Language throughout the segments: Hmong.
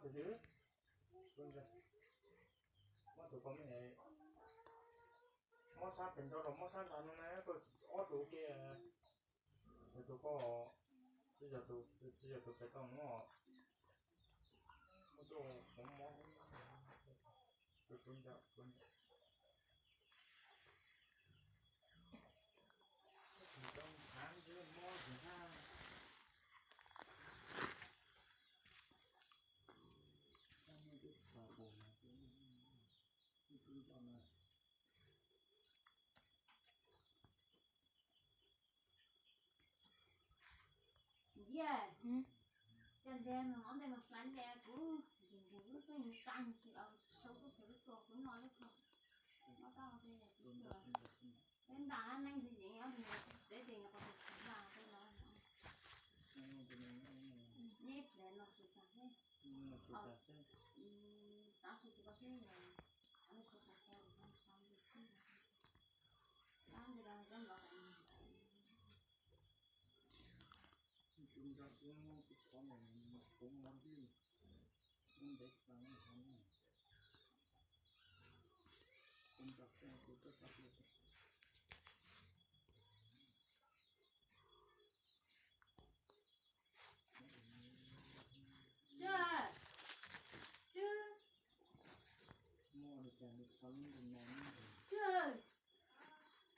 Mob tus ko me, mob sab pem nrau los mob sab nrad no na, koj ob tus ke, tus ko, tsis yog tus pem tau no, muaj tuaj hov mob, tus tus ntawd, tus ntawd mob tus hab. Ntsia, cov ntses no ntej mas hlais ntses kuv, kuv lub tuj mus tag, sau tub pem lub tuj kuv noj lub ko. Peb ntaj neeb ntsis yeem ob tug teb ces nyuam qhuav tsis ntaj tej no. Neb ple no su tas xwb. Tav su tus ko xwb, xav li su tas xwb, xav li su tas xwb.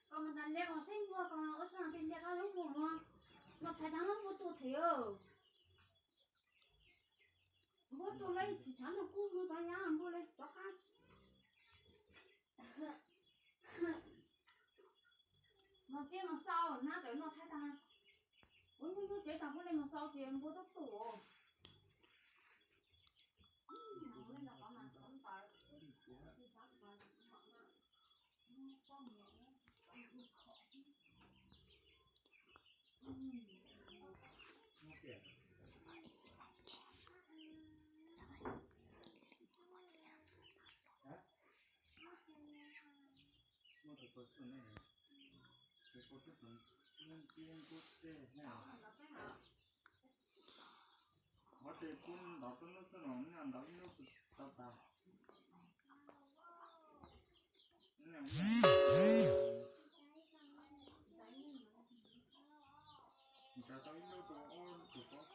Koj mus tas liaj koj saib npua koj ua sab no tej liaj koj lub mus no, no txhais tag no npua tu thiv. Npua tu lawm tsis tshav ntuj kub mus tod yab npua lawm rov qab. Mas tiaj mas xau na tawm no txhais tag. Kuv hnub hnub cev tag kuv li mas xau ces npua tub tu. Muab tes kub ntov tub nub xwb no, noj ntau ib nub tau tas. Nrad tau ib nub rau ob tug pob.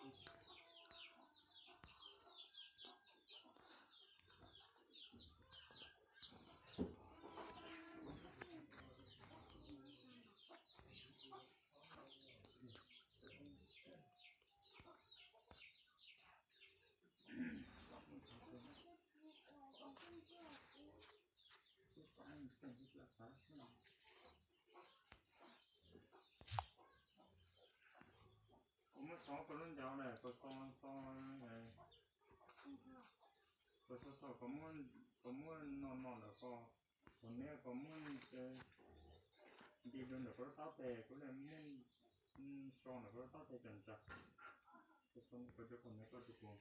Koj muab xov koj lub ncauj lawm, koj xov xov, koj xov xov, koj muab, koj muab no no lawm, koj, koj neb koj muab nti rau ntawm koj lub taub tes, koj muab so ntawm koj lub taub tes kom ntsa. Koj xov koj cov koj neb koj tus koj.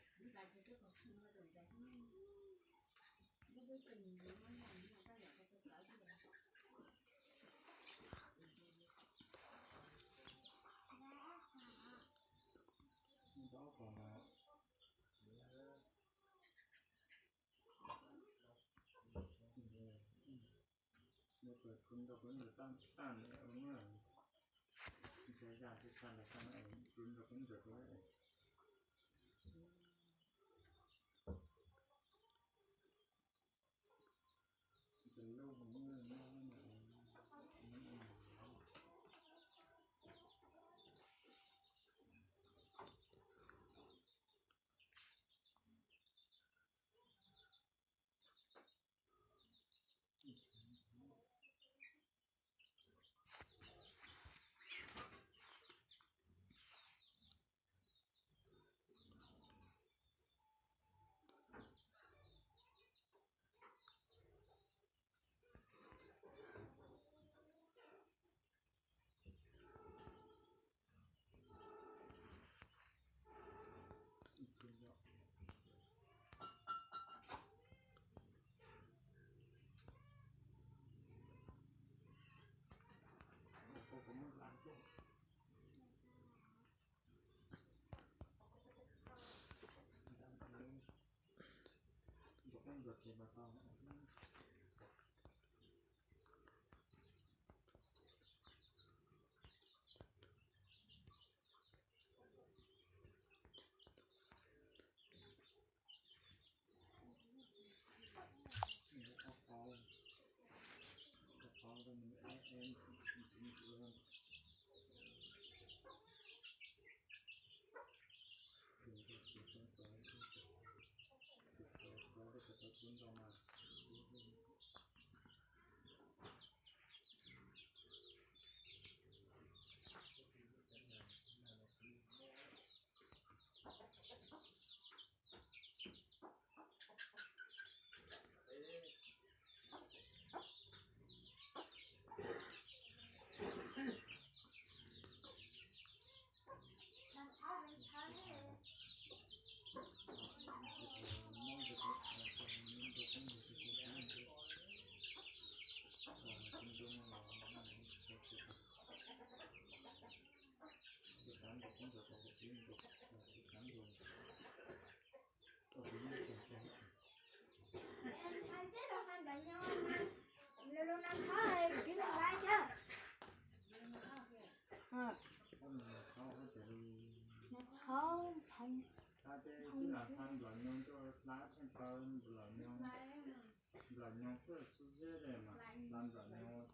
Nplawm nyoog tuaj txhub zeb le mas hla nplawm nyoog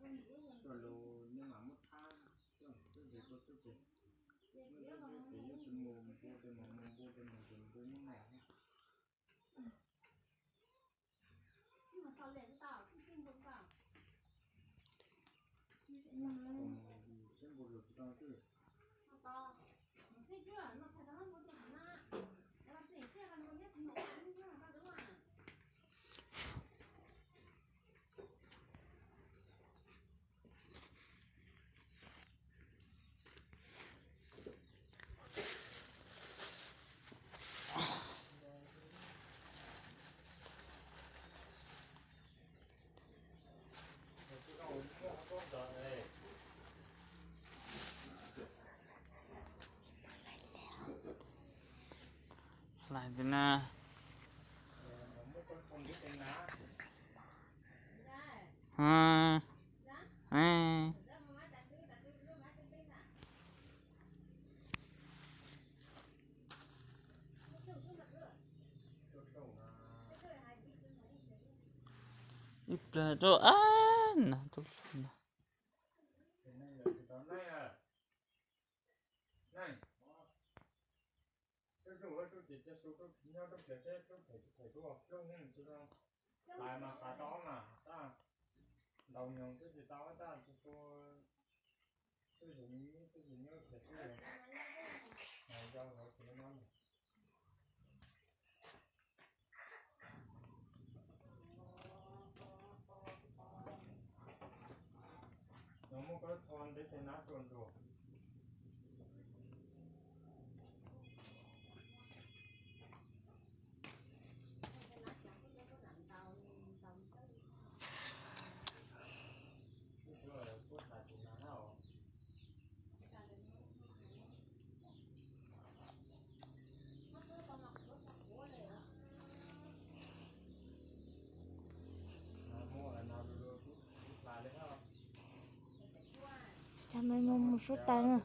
tuaj lug nyob mas muab thab tuaj txhub zeb tuaj txhub zeb, muab zeb zeb ces yuav tsis mus npu tej mus mus npu tej mus ces npu muab noj. Siab npu lug tsis tau twj. Hlais ti na. Ib plag rau a no tuaj no. Hlais mas hlais tau mas tab, ntaus nyoog twb tsis tau tab, tsuas tsuas twb yog nyob phem xwb. Nws muab koj lub tsho ntev tes nab tsuag ntsuag. Cas me mus mus suab tas na.